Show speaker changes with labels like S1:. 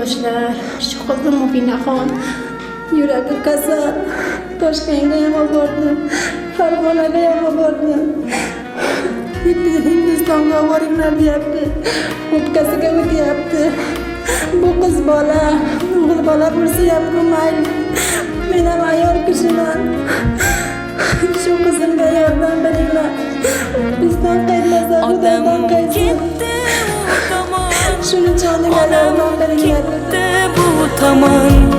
S1: Yurtdoshlar, shu qizim Mubinaxon yuragi kasal. Toshkentga ham olib bordim, Farg'onaga ham olib bordim. Hindistonga olib boringlar deyapti. O'pkasiga o'tyapti. Bu qiz bola, o'g'il bola bo'lsa ham bu mayli. Men ham ayol kishiman. Shu qizimga yordam beringlar. Bizdan qaytmasa, Xudodan
S2: Otam
S1: qaytsin.
S2: ketdi u tomon.
S1: Shuni joniga
S2: Onam
S1: yordam beringlar.
S2: ketdi bu tomon.